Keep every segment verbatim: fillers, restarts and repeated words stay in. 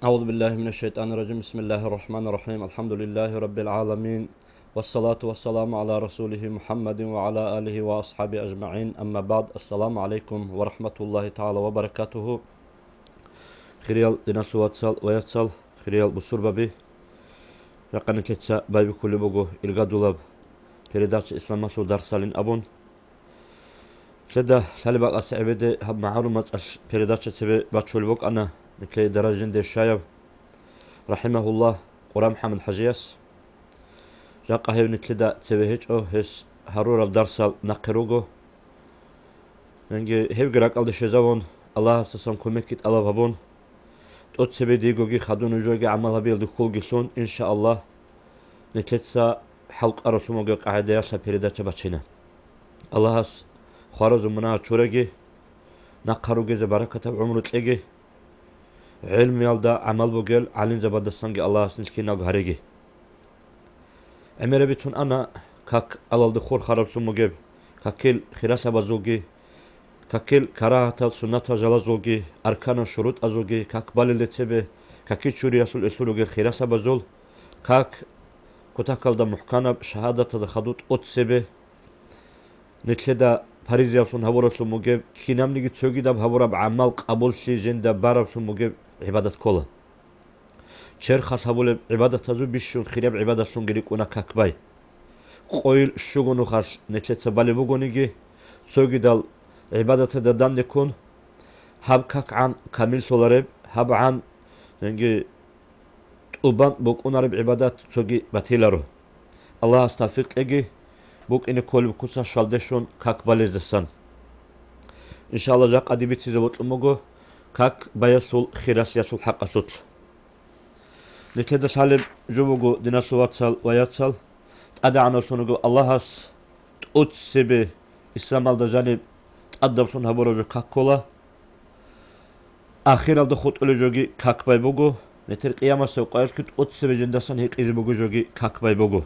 أعوذ بالله من الشيطان الرجيم. بسم الله الرحمن الرحيم. الحمد لله رب العالمين. والصلاة والسلام على رسوله محمد وعلى آله وأصحابه أجمعين. أما بعد. السلام عليكم ورحمة الله تعالى وبركاته. Хириял диналъул вацал ва яцал, хириял бусурбаби, жакъа нилъеца байбихьулеб буго иргадулаб передача «Исламалъул дарсалин» абун. Нилъеда лъалеб бакӀалъе гӀебеде гьаб магӀарул мацӀалъ передача цебе бачулеб букӀана нилъее даражинде щаяв, рахӀимагьуллагь, Къурам МухӀаммад ХӀажияс. Жакъа гьев нилъеда цеве гьечӀо, гьес гьарурал дарсал нахъе руго. Гьанги гьевги ракӀалде щвезавун, Аллагьасдасан кумекги тӀалаб гьабун, тӀоцебе дигоги хадув нужееги гӀамал гьабиялде хьулги лъун, иншааллагь, нилъеца хӀалкӀаравлъун вугеб къагӀидаялъа передача бачина. Аллагьас хваразул мунагьал чураги, нахъа ругезе баракатаб гӀумру кьеги, гӀелмиялда гӀамал бугел гӀалимзабаздасанги Аллагьас нилъ киналго гьареги. ГӀемерабицун ана как алалде хурхараблъун бугеб, какил хиралъабазулги, какил карагьатал суннатал жалазулги, арканал шурутӀазулги, как балелде цебе, какил чуриялъул элъул ругел хиралъабазул, как кутакалда мухӀканаб шагьадаталда хадуб тӀоцебе, нилъеда паризаблъун гьабураблъун бугеб, кинабниги цогидаб гьабураб гӀамал къабуллъи жинда бараблъун бугеб гӀибадат ккола. Черхалъ гьабулеб гӀибадатазул бищун хираб гӀибадатлъунги рикӀкӀуна как бай. Къойил щуго нухалъ нилъеца балеб бугониги, цогидал гӀибадатазда данде ккун, гьаб какгӀан камиллъулареб, гьабгӀан, гьанги тӀубан букӀунареб гӀибадат цоги батиларо. Аллагьас тавфикъ кьеги, букӀине кколеб куца щвалде щун как балездасан. Иншалла, жакъа диб бицизе бокьун буго как баялъул хиралъиялъул хӀакъалъулъ. Нилъеда лъалеб жо буго, диналъул вацал ва яцал, ТӀадегӀанавлъун вугев Аллагьас тӀоцебе исламалда жаниб тӀадаблъун гьабураб жо как ккола. Ахиралда хутӀулеб жоги как бай буго, метер къиямасеб къоялъги тӀоцебе жиндасан гьикъизе буго жоги как бай буго.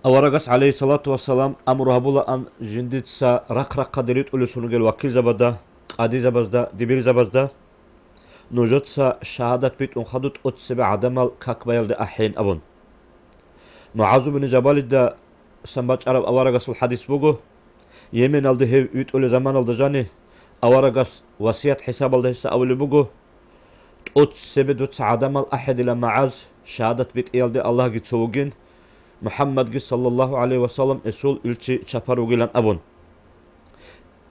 Аварагас, гӀалейхиссалату вассалам, амру гьабулаан жиндица рахъ-рахъалде ритӀулеллъун ругел вакилзабазда, къадизабазда, дибирзабазда: «Нужеца шагьадат битӀун хадуб тӀоцебе гӀадамал как баялде ахӀейин», – абун. МугӀазу бин Жабалида сан бачӀараб аварагасул хадис буго, Йеменалде гьев витӀулел заманалда жани аварагас васият хӀисабалда гьесда абулеб буго: «ТӀоцебе дуца гӀадамал ахӀедила, МугӀаз, шагьадат битӀиялде Аллагьги цо вугин, МухӀаммадги, саллаллагьу гӀалайгьи вассалам, эсул илчи чапар вугилан», – абун.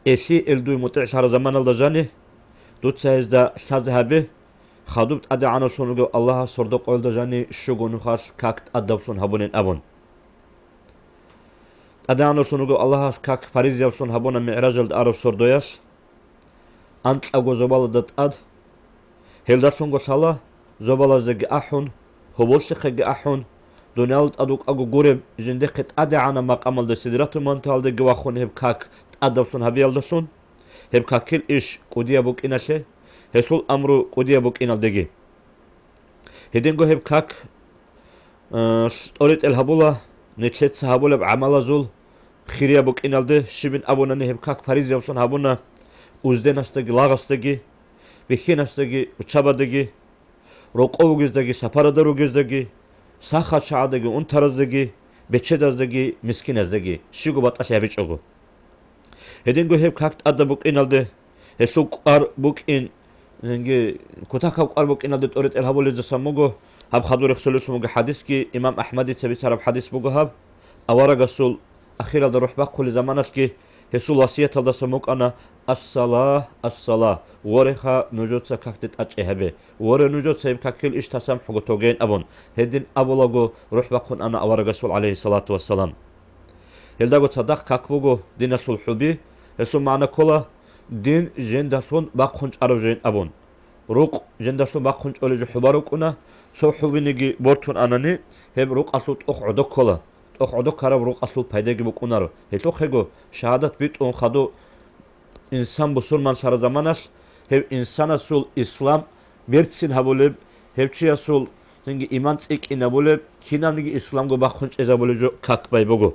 Элъи эл дуе мутӀигӀлъараб заманалда жани дуца гьезда лъазе гьабе, хадуб ТӀадегӀанавлъун вугев Аллагьас сордо къоялда жани щуго нухалъ как тӀадаблъун гьабунин абун. ТӀадегӀанавлъун вугев Аллагьас как паризаблъун гьабуна МигӀражалда араб сордоялъ, анкьабго зобалазда тӀад. Гьелдалъунго лъала зобалаздеги ахӀун, гьоболлъихъеги ахӀун, дуниял тӀад вукӀаго гуреб, жиндехъе тӀадегӀанаб макъамалда Сидратул Мунтагьалдеги вахун гьеб как тӀадаблъун гьабиялдалъун, гьеб какил иш кӀудияб букӀиналъе, гьелъул амру кӀудияб букӀиналдеги. Гьединго гьеб как, э, тӀоритӀел гьабула, нилъеца гьабулеб гӀамалазул хирияб букӀиналде, щибин абунани гьеб как паризаблъун гьабуна узденасдаги лагъасдаги, бихьинасдаги учабадаги, рокъов вугездаги, сапарада ругездаги, сахал-чагӀаздаги, унтараздаги, бечедаздаги, мискиназдаги, щиго батӀалъи гьабичӀого. Гьединго гьеб как тӀадаб букӀиналде, гьелъул кӀвар букӀин, гьанги кутакаб кӀвар букӀиналде тӀоритӀел гьабулездасан буго, гьаб хадур рехсолелъун буго хадисги, имам АхӀмадица бицараб хадис буго гьаб, аварагасул ахиралда рухӀ бахъулел заманалъги гьесул васияталдасан букӀана: «Ас-сала, ас-сала, вореха, нужеца какде тӀачӀи гьабе, воре, нужеца гьеб какил иш тасамхӀуго тогейин», – абун, гьедин абулаго рухӀ бахъун ана аварагасул, гӀалайгьиссалату вассалам. Гьелдаго цадахъ как буго диналъул хӀуби, гьелъул магӀна ккола дин жиндалъун бахъун чӀараб жойин абун. Рукъ жиндалъун бахъун чӀолеб жо хӀуба рукӀуна, цо хӀубиниги бортун анани, гьеб рукъалъул тӀох гӀодо ккола, тӀох гӀодо ккараб рукъалъул пайдаги букӀунаро. Гьелъухъего шагьадат битӀун хадуб инсан бусурманлъараб заманалъ, гьев инсанасул ислам берцин гьабулеб, гьев чиясул цинги иман цӀикӀкӀинабулеб, кинабниги исламго бахъун чӀезабулеб жо как бай буго.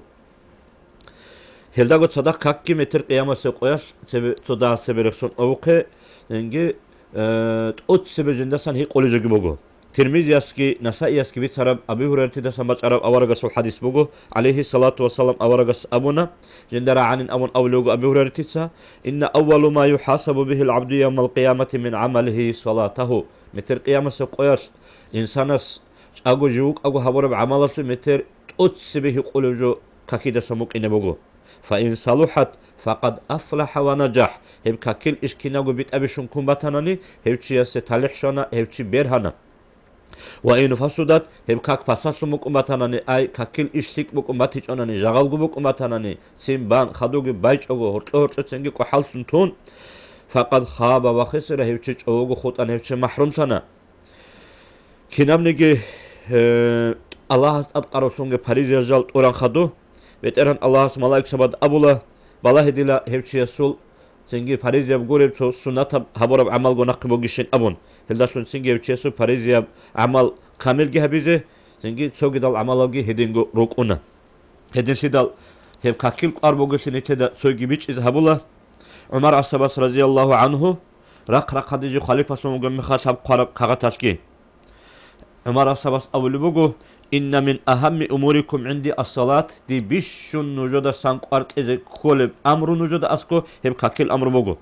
Гьелдаго цадахъ какги метер къиямасеб къоялъ цебе, цо дагьал цебе рехсон авухъе, цинги э, тӀоцебе жиндасан гьикъулеб жоги буго. Тирмизиясги Насаиясги бицараб Аби Гьурайратидасан бачӀараб аварагасул хадис буго, гӀалайгьи салату вассалам, аварагас абуна, жинда рагӀанин абун абулев вуго Аби Гьурайратица: «Инна аввалу ма юхӀасабу бигьил гӀабду явмал къиямати мин гӀамалигьи салатагьу». Метер къиямасеб къоялъ инсанас чӀаго жив вукӀаго гьабураб гӀамалалъул метер тӀоцебе гьикъулеб жо какидасан букӀине буго. «Фаин салухӀат, факъад афлахӀа ва наджахӀ». Гьеб какил иш кинабго битӀа-бищун ккун батанани, гьев чиясе талихӀ щвана, гьев чи бергьана. «Ва ин фасудат», гьеб как пасалъун букӀун батанани, ай, какил иш лъикӀ букӀун батичӀонани, жагъалго букӀун батанани, цин бан, хадуги байчӀого, гьоркьо-гьоркьоцинги кӀухӀаллъун тун, «факъад хаба ва хисира», гьев чи чӀового хутӀана, гьев чи махӀрумлъана. Кинабниги, э, Аллагьас тӀадкъаравлъунги паризиял жал тӀуран хадуб, БетӀергьан Аллагьас малаикзабазда абула: «Балагье дила гьев чиясул цинги паризияб гуреб цо суннатаб гьабураб гӀамалго нахъе бугищин», — абун. Гьелдалъун цинги гьев чиясул паризияб гӀамал камилги гьабизе, цинги цогидал гӀамалалги гьединго рукӀуна. Гьединлъидал гьеб какил кӀвар бугелъул нилъеда цойги бичӀчӀизе гьабула. ГӀумар асхӀабас, разияллагьу гӀангьу, рахъ-рахъалде жив халифалъун вугеб мехалъ гьаб хъвараб кагъаталъги. ГӀумар асхӀабас абулеб буго: «Инна мин агьамми умурикум гӀинди ас-салат», дие бищун нужедасан кӀвар кьезе кколеб амру нужеда аскӀо гьеб какил амру буго.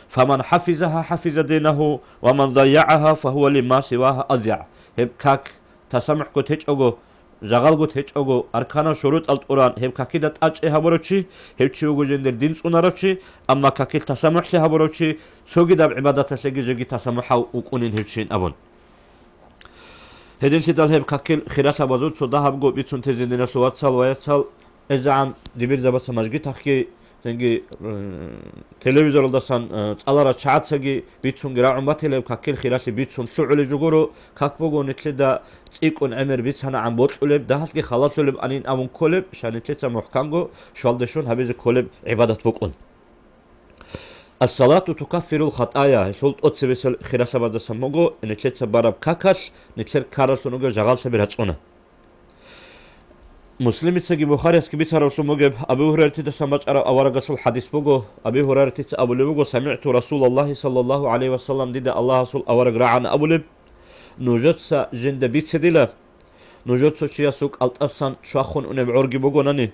«Фаман хӀафизагьа хӀафиза динагьу, ва ман дайягӀагьа, фагьува лима сивагьа адягӀ». Гьеб как тасамухӀго течӀого, жагъалго течӀого, арканал шурутӀал тӀуран гьеб какида тӀадчӀей гьабурав чи, гьев чи вуго жиндир дин цӀунарав чи, амма какил тасамухӀлъи гьабурав чи, цогидаб гӀибадаталъеги жеги тасамухӀав вукӀунин гьев чин абун. Гьединлъидал гьеб какил хиралъабазул цо дагьабго бицун тезе, диналъул вацал ва яцал, гӀезегӀан дибирзабаца мажгитахъги, цинги, м, телевизоралдасан, э, цӀаларал чагӀацаги бицунги рагӀун батила гьеб какил хиралъи бицун лъугӀулеб жо гуро, как буго нилъеда цӀикӀкӀун гӀемер бицанагӀан бокьулеб, дагьалъги халалъулеб анин абун кколеб, щай нилъеца мухӀканго щвалде щун гьабизе кколеб гӀибадат букӀун. Ас-салату тукаффирул хатӀая, гьелъул тӀоцебесел хиралъабаздасан буго, нилъеца бараб какалъ, нилъер ккаралъун вугев жагъаллъаби рацӀцӀуна. Муслимицаги Бухариясги бицаравлъун бугеб Аби Гьурайратидасан бачӀараб аварагасул хадис буго, Аби Гьурайратица абулеб буго: «СамигӀту Расулаллагьи саллаллагьу гӀалайгьи ва саллам, дида Аллагьасул авараг рагӀана абулеб: Нужеца жинда бице дила, нужер цо чиясул кӀалтӀасан чвахун унеб гӀорги бугонани,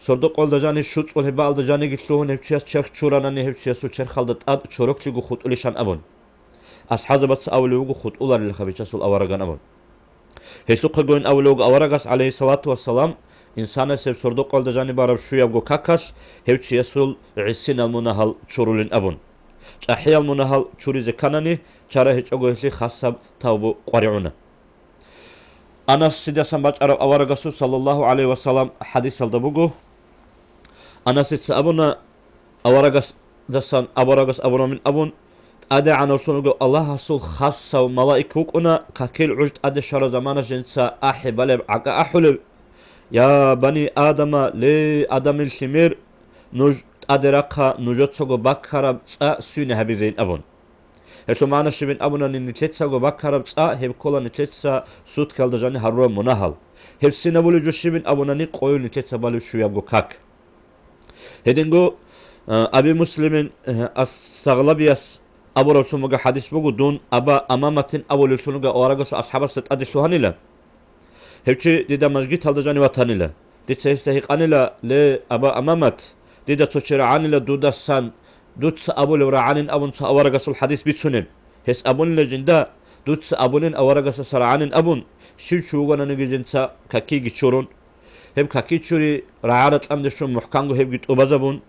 сордо-къоялда жанив щуцӀул гьебаалда жаниги лъугьун гьев чияс черх чуранани, гьев чиясул черхалда тӀад чороклъиго хутӀулищан», — абун. АсхӀабзабаца абулеб буго: «ХутӀуларилаха, бичасул авараган», — абун. Гьелъухъегойин абулеб буго аварагас, гӀалайгьиссалату вассалам, инсанасеб сордо-къоялда жаниб бараб щуябго какалъ гьев чиясул гӀисинал мунагьал чурулин абун. ЧӀахӀиял мунагьал чуризе кканани, чара гьечӀого гьелъие хасаб тавбу къваригӀуна. Анасидасан бачӀараб аварагасул саллаллагьу гӀалайгьи ва саллам хадисалда буго. Анасица абуна, аварагасдасан, аварагас абурамин абун, ТӀадегӀанавлъун вугев Аллагьасул хасав малаик вукӀуна, какил гӀуж тӀаде щвараб замана жинца ахӀи балеб гӀакӀа ахӀулев: «Я бани Адама, ле Адамил лъимер, нуж тӀаде рахъа, нужецаго баккараб цӀа свине гьабизейин», — абун. Гьелъул магӀна щибин абунани, нилъецаго баккараб цӀа гьеб ккола нилъеца суткалда жани гьарураб мунагьал. Гьеб свинабулеб жо щибин абунани, къойил нилъеца балев щуябго как. Гьединго, а, Аби Муслимин, а, Ас-Сагълабияс абураблъун буго хадис буго: «Дун Аба Амаматин абулевлъун вуго аварагасул асхӀабасда тӀаде лъугьанила. Гьев чи дида мажгиталда жани ватанила. Дица гьесда гьикъанила: „Ле, Аба Амамат, дида цо чи рагӀанила дудасан, дуца абулев рагӀанин абун цо аварагасул хадис бицунеб“. Гьес абунила жинда: „Дуца абунин аварагасаса рагӀанин абун, щив чи вугонаниги жинца какиги чурун“. Гьеб каки чури рагӀа-ракьанде щун мухӀканго гьебги тӀубазабун,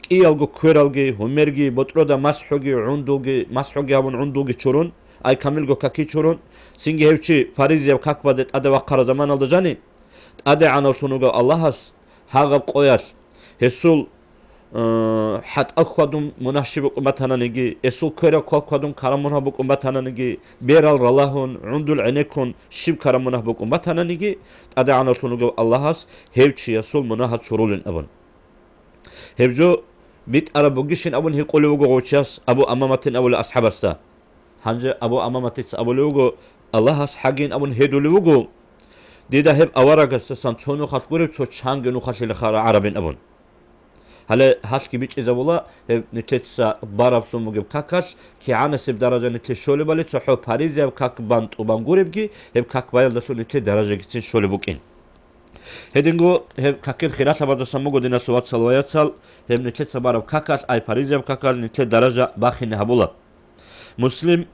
кӀиялго квералги, гьумерги, ботӀрода масхӀуги, гӀундулги, масхӀуги гьабун гӀундулги чурун, ай камилго каки чурун, цинги гьев чи паризияб как базе тӀаде вахъараб заманалда жани, ТӀадегӀанавлъун вугев Аллагьас гьагъаб къоялъ, гьесул, э, хӀатӀал хьвадун мунагь щиб букӀун батананиги, гьесул кверал квал хьвадун карам мунагь букӀун батананиги, берал ралагьун, гӀундул гӀенеккун щиб карам мунагь букӀун батананиги, ТӀадегӀанавлъун вугев Аллагьас гьев чиясул мунагьал чурулин абун. Гьеб жо битӀараб бугищин абун гьикъулев вуго гъов чияс Абу Амаматин абулев асхӀабасда. Гьанже Абу Амаматица абулев вуго: «Аллагьас хӀагин абун гьедулев вуго, дида гьеб аварагасдасан цо нухалъ гуреб цо чанги нухалъилаха рагӀарабин», — абун. Гьале гьалъги бичӀчӀизабула гьеб нилъеца бараблъун бугеб какалъ, кигӀанасеб даража нилъе щолебали, цохӀо паризаяб как бан тӀубан гуребги, гьеб как баялдалъун нилъе даражагицин щолеб букӀин. Гьединго гьеб какил хиралъабаздасан буго, диналъул вацал ва яцал, гьеб нилъеца бараб какалъ, ай паризаяб какалъ нилъе даража бахине гьабула. Муслим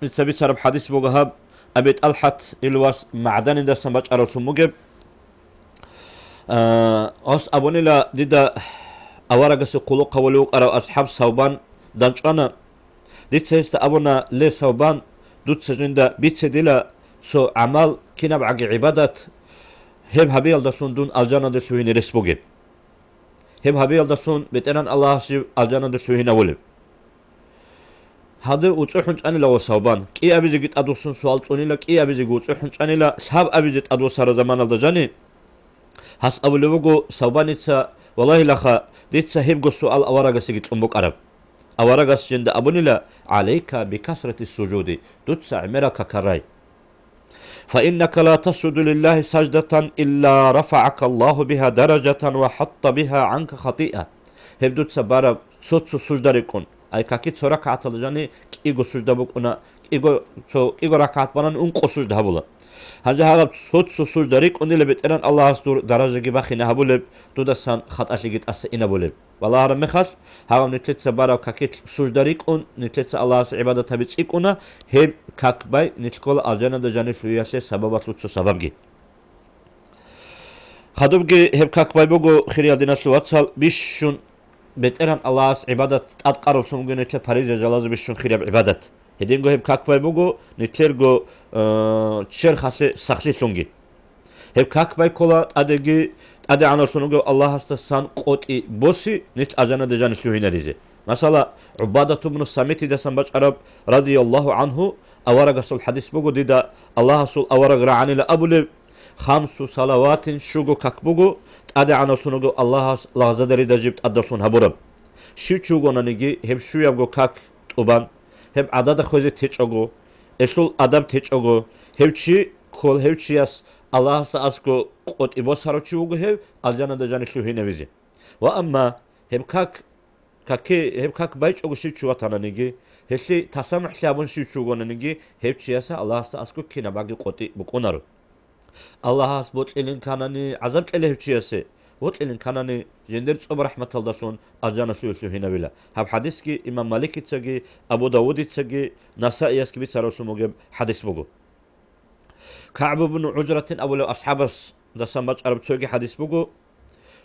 Дица бицараб хадис буго гьаб, Аби ТӀалхӀат ил вас МагӀданидасан бачӀаравлъун бугеб. А, гьас абунила дида аварагасул хъулухъ гьавулев вукӀарав асхӀаб Савбан данчӀвана. Дица гьесда абуна: «Ле, Савбан, дуца жинда бице дила цо гӀамал, кинабгӀаги гӀибадат, гьеб гьабиялдалъун дун алжанаде лъугьине рес бугеб. Гьеб гьабиялдалъун БетӀеран Аллагьас жив алжанаде лъугьинавулеб». Гьадин уцӀухӀун чӀанила ва Савбан. КӀиабизеги тӀадвуссун суал кьунила, кӀиабизеги уцӀухӀун чӀанила, лъабабизе тӀадвуссараб заманалда жани, гьас абулеб буго Савбаница: «Валлагьилаха, дица гьебго суал аварагасеги кьун букӀараб». Аварагас жинда абунила: «ГӀалайка бикасрати сужуди, дуца гӀемерал какал рай». «Фаиннака ла тасжуду лиллагьи саждатан илла рафагӀака Аллагьу бигьа даражатан ва хӀатта бигьа гӀанка хатӀиа». Гьеб дуца бараб цо-цо сужда рикӀкӀун, ай каки цо ракагӀаталда жани кӀиго сужда букӀуна, кӀиго, цо кӀиго ракагӀат банани ункъо сужда гьабула. Гьанже гьаб цо-цо сужда рикӀкӀунила БетӀеран Аллагьас дур даражаги бахине гьабулеб, дудасан хатӀалъиги тӀаса инабулеб. Валагьараб мехалъ, гьагъав нилъеца бараб какилъ сужда рикӀкӀун, нилъеца Аллагьасе гӀибадат гьаби цӀикӀкӀуна, гьеб как бай нилъ ккола алжанаде жанив лъугьиялъе сабаблъуца сабабги. Хадубги гьеб как бай буго, хириял диналъул вацал, бищун БетӀеран Аллагьас гӀибадат тӀадкъараблъун бугин нилъер паризаяб жалазул бищун хирияб гӀибадат. Гьединго гьеб как бай буго нилъерго, э, черхалъе сахлъилъунги. Гьеб как бай ккола тӀадеги, ТӀадегӀанавлъун вугев Аллагьасдасан къотӀи боси нилъ алжанаде жанив лъугьинаризе. Масала, ГӀубадату бну Самитидасан бачӀараб, радияллагьу гӀангьу, аварагасул хадис буго, дида Аллагьасул авараг рагӀанила абулеб: «Хамсу салаватин», щуго как буго, ТӀадегӀанавлъун вугев Аллагьас лагъзадерида жиб тӀадавлъун гьабураб. Щив чи вугонаниги, гьеб щуябго как тӀубан, гьеб гӀадада хвезе течӀого, гьелъул адаб течӀого, гьев чи ккол, гьев чияс Аллагьасда аскӀо къотӀи босарав чи вуго гьев, алжанаде жанив лъугьинавизе. Ва амма гьеб как, каке, гьеб как байчӀого щив чи ватананиги, гьелъие тасамухӀлъи гьабун щив чи вугонаниги, гьев чияса Аллагьасда аскӀо кинабгӀаги къотӀи букӀунаро. Аллагьас бокьилин канани гӀазаб кьела гьев чиясе, бокьилин канани жиндир цӀоб рахӀматалдалъун алжаналъуве лъугьинавила. Гьаб хадисги имам Маликицаги, Абу Давудицаги, Насаиясги бицаравлъун бугеб хадис буго. КагӀб ибн ГӀужратин абулев асхӀабасдасан бачӀараб цоги хадис буго.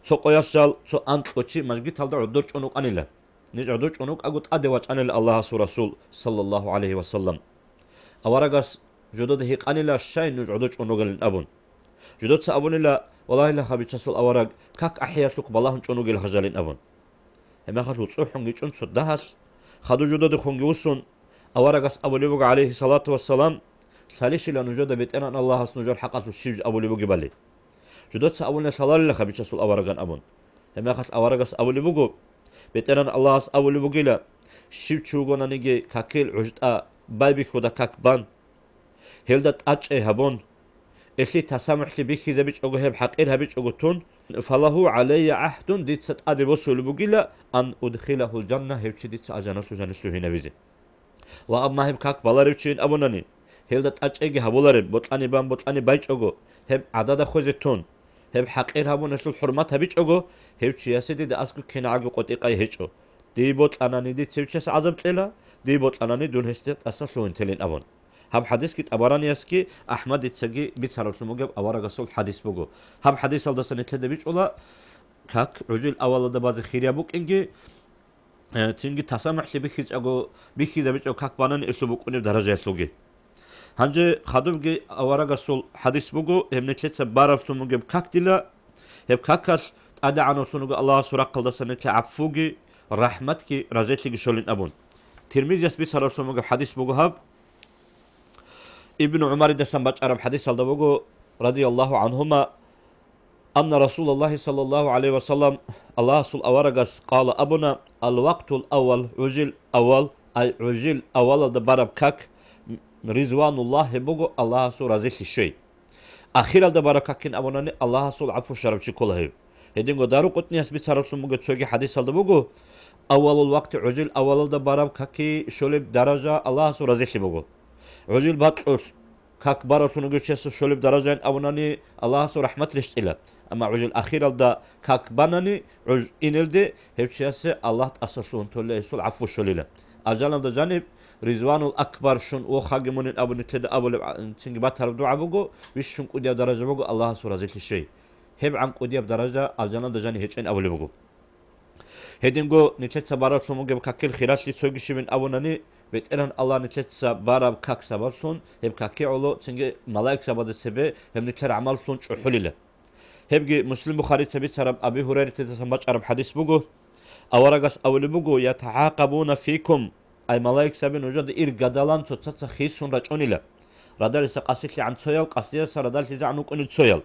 Цо къоялъ жал цо анкьго чи мажгиталда гӀодор чӀун вукӀанила. Ниж гӀодор чӀун вукӀаго тӀаде вачӀанила Аллагьасул Расул, саллаллагьу гӀалайгьи ва саллам. Аварагас жодода гьикъанила, щай нуж гӀодор чӀун ругелин абун. Жодоца абунила: «Валлагьилаха, Бичасул авараг, как ахӀиялъухъ балагьун чӀун вугел гьажалин», — абун. Гьебмехалъ вуцӀухӀунги чӀун цо дагьалъ, хадув жододехунги вуссун, аварагас абулеб буго, гӀалайгьиссалату вассалам: «Лъалищила нужеда БетӀеран Аллагьас нужер хӀакъалъулъ щиб абулеб бугебали?» Жодоца абуна: «Лъаларилаха, Бичасул авараган», — абун. Гьебмехалъ аварагас абулеб буго: «БетӀеран Аллагьас абулеб бугила: щив чи вугонаниги какил гӀужтӀа байбихьуда как бан, гьелда тӀачӀей гьабун, гьелъие тасамухӀлъи бихьизабичӀого, гьеб хӀакъир гьабичӀого тун, фалагьу гӀалайя гӀагьдун, дица тӀаде босулеб бугила, ан удхилагьул жанна, гьев чи дица алжаналъув жанив лъугьинавизе. Ва амма гьеб как баларев чийин абунани, гьелда тӀачӀейги гьабулареб, бокьани бан, бокьани байчӀого, гьеб гӀадада хвезе тун, гьеб хӀакъир гьабун, гьелъул хӀурмат гьабичӀого, гьев чиясе дида аскӀо кинагӀаги къотӀи-къай гьечӀо. Дие бокьанани дица гьев чияс гӀазаб кьела, дие бокьанани дун гьесде тӀаса лъугьин телин», — абун. Гьаб хадисги ТӀабараниясги АхӀмадицаги бицаравлъун бугеб аварагасул хадис буго. Гьаб хадисалдаса нилъеда бичӀчӀула, как гӀужил авалалда базе хирияб букӀинги, э, цинги тасамухӀлъи бихьичӀого, бихьизабичӀого как банани элъул букӀунеб даражаялъулги. Гьанже хадубги аварагасул хадис буго, гьеб нилъеца бараблъун бугеб как дила, гьеб какалъ ТӀадегӀанавлъун вуго Аллагьасул рахъалдаса нилъе гӀафуги, рахӀматги, разилъиги щолин абун. Тирмизияс бицаравлъун бугеб хадис буго гьаб. Ибну ГӀумаридасан бачӀараб хадисалда буго, радияллагьу гӀангьума, анна Расулаллагьи саллаллагьу гӀалайгьи ва саллам, Аллагьасул аварагас, къала абуна: «Ал-вакътул аввал», гӀужил аввал, ай гӀужил аввалалда бараб как, Ризвануллагь, гьеб буго Аллагьасул разилъи щвей. Ахиралда бараб какин абунани, Аллагьасул гӀафу щварав чи ккола гьев. Гьединго Даракъутнияс бицараблъун буго цоги хадисалда буго, аввалул вакъти гӀужил аввалалда бараб каки щолеб даража Аллагьасул разилъи буго. ГӀужил бакьулъ как баравлъун вугев чиясул щолеб даражайин абунани Аллагьасул рахӀмат рещтӀила. Амма гӀужил ахиралда как банани гӀуж инелде гьев чиясе Аллагь тӀасалъугьун толила, гьесул гӀафу щолила. Алжаналда жаниб Ризванул Акбар щун вохаги мунин абун нилъеда абулеб, а, цинги батараб дугӀа буго, вищун кӀудияб даража буго Аллагьасул разилъи щей. ГьебгӀан кӀудияб даража алжаналда жани гьечӀин абулеб буго. Гьединго нилъеца бараблъун бугеб какил хиралъи цоги щибин абунани, БетӀергьан Аллагь нилъеца бараб как сабаблъун гьеб каки гӀоло цинги малаикзабазда цебе гьеб нилъер гӀамаллъун чӀухӀулила. Гьебги Муслим, Бухарица бицараб Аби Гьурайратидасан бачӀараб хадис буго. Аварагас абулеб буго: «ЯтагӀакъабуна фикум», ай малаикзаби нужеда иргадалан цоцаца хисун рачӀунила. Радалиса къасилъигӀан цоял, къасдияса радалъизегӀан вукӀунел цоял.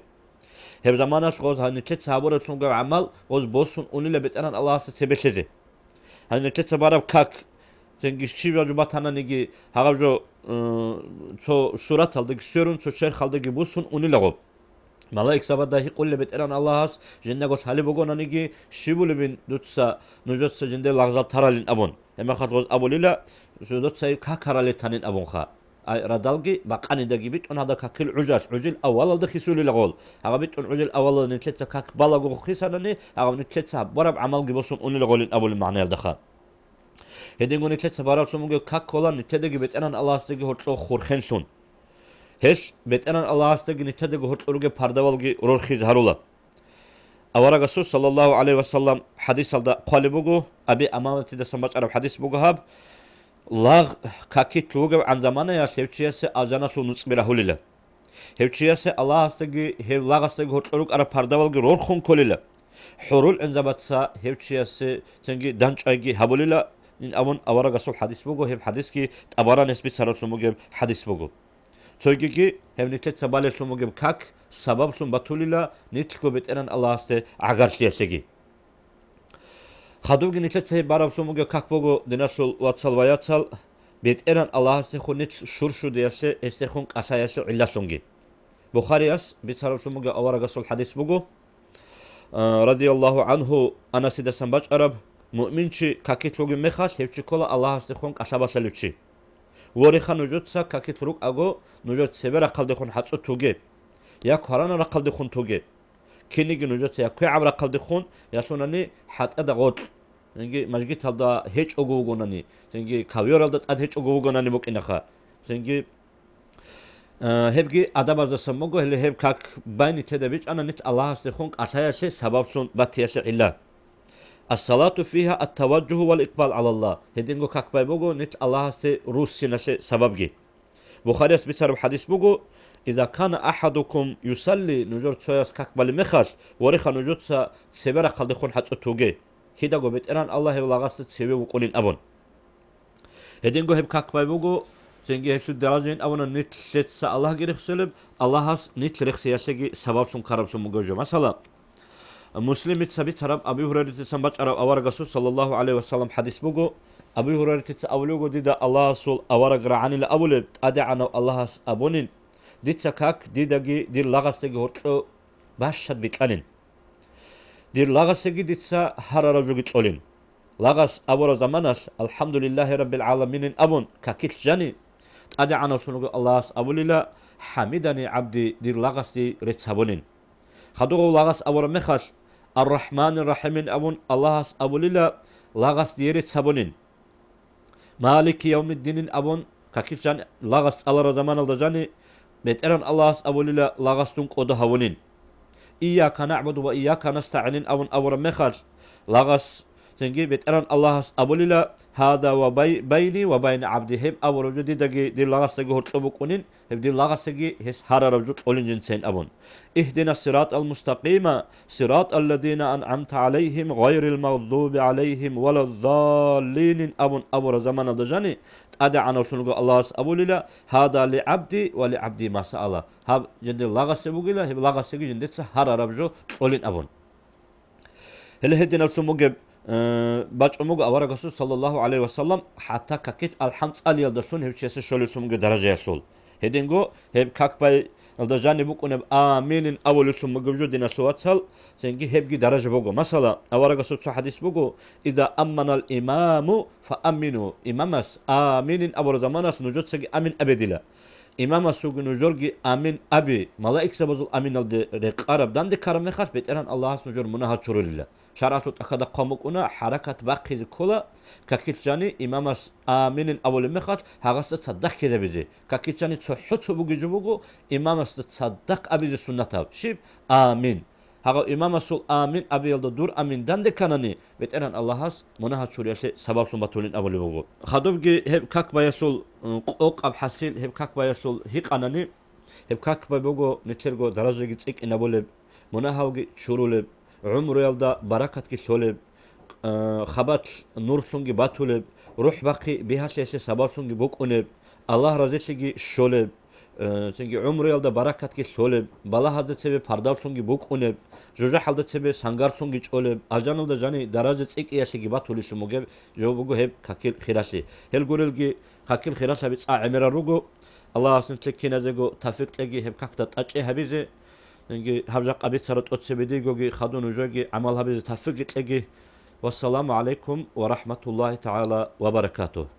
Гьеб заманалъ гъоз гьанилъеца гьабураблъун гьаб гӀамал гъоз босун унила БетӀергьан Аллагьасда цебе лъезе. Гьанилъеца бараб как, цинги щибаб жо батананиги, гьаб жо, э, цо сураталдаги сверун, цо черхалдаги бусун унила гъоб. Малаикзабазда гьикъула БетӀергьан Аллагьас, жиндаго лъалеб бугонаниги, щиб булебин дуца нужеца жиндир лагъзал таралин абун. Гьебмехалъ гъоз абулила, жидеца какарале танин абунха. Ай радалги бакъанидаги битӀун гьадаб какил гӀужалъ, гӀужил авалалда хисулила гъол. Гьаб битӀун гӀужил авалалда нилъеца как балаго хисанани, гьаб нилъеца гьаб бараб гӀамалги босун унила гъолин абулеб магӀнаялдаха. Гьединго нилъеца бараблъун бугеб как ккола нилъедаги БетӀергьан Аллагьасдаги гьоркьоб хурхенлъун. Гьелъ БетӀергьан Аллагьасдаги нилъедаги гьоркьор ругеб пардавалги рорхизе гьарула. Аварагасул, саллаллагьу гӀалайгьи ва саллам, хадисалда хъвалеб буго, Аби Амаматидасан бачӀараб хадис буго гьаб: «Лагъ какилъ вугебгӀан заманаялъ гьев чиясе алжаналъул нуцӀби рагьулила. Гьев чиясе Аллагьасдаги гьев лагъасдаги гьоркьор рукӀараб пардавалги рорхун кколила. ХӀурул гӀинзабаца гьев чиясе цинги дандчӀвайги гьабулила», – ин абун аварагасул хадис буго, гьеб хадисги ТӀабаранияс бицараблъун бугеб хадис буго. Цойгиги гьеб нилъеца балеблъун бугеб как сабаблъун батулила нилъго БетӀергьан Аллагьасде гӀагарлъиялъеги. Хадубги нилъеца гьеб бараблъун бугеб как буго, диналъул вацал ва яцал, БетӀергьан Аллагьасдехун нилъ щурщудиялъе, гьесдехун кӀалъаялъе гӀиллалъунги. Бухарияс бицараблъун бугеб аварагасул хадис буго, а, радияллагьу гӀангьу, Анасидасан бачӀараб: «Муъминчи какилъ вугеб мехалъ, гьев чи ккола Аллагьасдехун кӀалъа балъалев чи. Вореха нужеца какилъ рукӀаго, нужер цебе рахъалдехун хӀацӀу туге, я кваранаб рахъалдехун туге. Кинниги нужеца я квегӀаб рахъалдехун, ялъунани хӀатӀада гъоркь, цинги мажгиталда гьечӀого вугонани, цинги ковёралда тӀад гьечӀого вугонани букӀинаха, цинги, э, гьебги адабаздасан буго, гьеле гьеб как бай нилъеда бичӀчӀана нилъ Аллагьасдехун кӀалъаялъе сабаблъун батиялъе гӀилла. Ас-салату фигьа ат-таважжугьу вал икъбал гӀалаллагь». Гьединго как бай буго нилъ Аллагьасде руссиналъе сабабги. Бухарияс бицараб хадис буго: «Иза кана ахадукум юсалли», нужер цояс как балеб мехалъ, вореха нужеца цебе рахъалдехун хӀацӀу туге, кидаго БетӀергьан Аллагь гьев лагъасда цеве вукӀунин абун. Гьединго гьеб как бай буго, цинги гьелъул даражайин абуна нилъеца Аллагьги рехсолеб, Аллагьас нилъ рехсиялъеги сабаблъун ккараблъун буго жо. Масала, Муслимица бицараб Аби Гьурайратисан бачӀараб аварагасул, саллаллагьу гӀалайгьи ва саллам, хадис буго, Аби Гьурайратица абулеб буго: «Дида Аллагьасул авараг рагӀанила абулеб, ТӀадегӀанав Аллагьас абунин, дица как дидаги дир лагъасдаги гьоркьо бащад бикьанин. Дир лагъасеги дица гьарараб жоги кьолин. Лагъас абураб заманалъ, АлхӀамдулиллагьи раббил гӀаламинин абун, какилъ жани, ТӀадегӀанавлъун вугев Аллагьас абулила: ХӀамидани гӀабди, дир лагъасде рецц гьабунин. Хадув лагъас абураб мехалъ, АррахӀманир-рахӀимин абун, Аллагьас абулила лагъас дие рецц гьабунин. Малики явмиддинин абун, какилъ жан лагъас цӀалараб заманалда жани, БетӀергьан Аллагьас абулила лагъас дун кӀодо гьавунин. Ийяка нагӀбуду ва ийяка настагӀинин абун абураб мехалъ, лагъас цинги БетӀергьан Аллагьас абулила: «Гьаза ва бай-, байни ва байна гӀабди», гьеб абураб жо дидаги дир лагъасдаги гьоркьоб букӀунин, гьеб дир лагъасеги гьес гьарараб жо кьолин жинцайин абун. «Игьдина сиратал мустакъима, сиратал лазина анъамта гӀалайгьим, гъайрил магъдуби гӀалайгьим валаддаллинин», абун абураб заманалда жани, ТӀадегӀанавлъун вуго Аллагьас абулила: «Гьаза ли гӀабди ва ли гӀабди ма саала». Гьаб жиндир лагъасе бугила, гьеб лагъасеги жиндица гьарараб жо кьолин абун. Гьеле гьединаблъун бугеб, э, бачӀун буго аварагасул, саллаллагьу гӀалайгьи ва саллам, хӀатта какилъ алхӀам цӀалиялдалъун гьев чиясе щолеблъун бугеб даражаялъул. Гьединго гьеб как бай Алда жаниб букӀунеб «Аминин» абулеблъун бугеб жо, диналъул вацал, цинги гьебги даража буго. Масала, аварагасул цо хадис буго: «Иза амманал имаму фааммину», имамас «Аминин» абураб заманалъ нужецаги «Амин» абе дила. Имамасулги нужерги «Амин» аби, малаикзабазул аминалде рекъараб данде ккараб мехалъ, БетӀергьан Аллагьас нужер мунагьал чурулила. ШаргӀалъул тӀахьазда хъван букӀуна, хӀаракат бахъизе ккола, какилъ жани имамас «Аминин» абулеб мехалъ, гьагъасда цадахъ ккезабизе. Какилъ жани цохӀо цо бугеб жо буго, имамасда цадахъ абизе суннатаб. Щиб? «Амин». Гьагъав имамасул «Амин» абиялда дур «Амин» данде кканани, БетӀергьан Аллагьас мунагьал чуриялъе сабаблъун батулин абулеб буго. Хадубги гьеб как баялъул, м, къокъаб хӀасил, гьеб как баялъул гьикъанани, гьеб как бай буго нилъерго даражаги цӀикӀкӀинабулеб, мунагьалги чурулеб, гӀумруялда баракатги лъолеб, э, хабалъ нурлъунги батулеб, рухӀ бахъи бигьалъиялъе сабаблъунги букӀунеб, Аллагь разилъиги щолеб, э, цинги гӀумруялда баракатги лъолеб, балагьазда цебе пардаблъунги букӀунеб, жужахӀалда цебе сангарлъунги чӀолеб, алжаналда жани даража цӀикӀкӀиялъеги батулелъун бугеб жо буго гьеб какил хиралъи. Гьел гурелги какил хиралъаби цӀа гӀемерал руго. Аллагьас нилъер киназего тавфикъ кьеги гьеб какда тӀачӀи гьабизе, цинги гьаб жакъа бицараб тӀоцебе дигоги хадуб нужеги гӀамал гьабизе тавфикъги кьеги. Вассаламу гӀалайкум ва рахӀматуллагьи тагӀала ва баракатугь.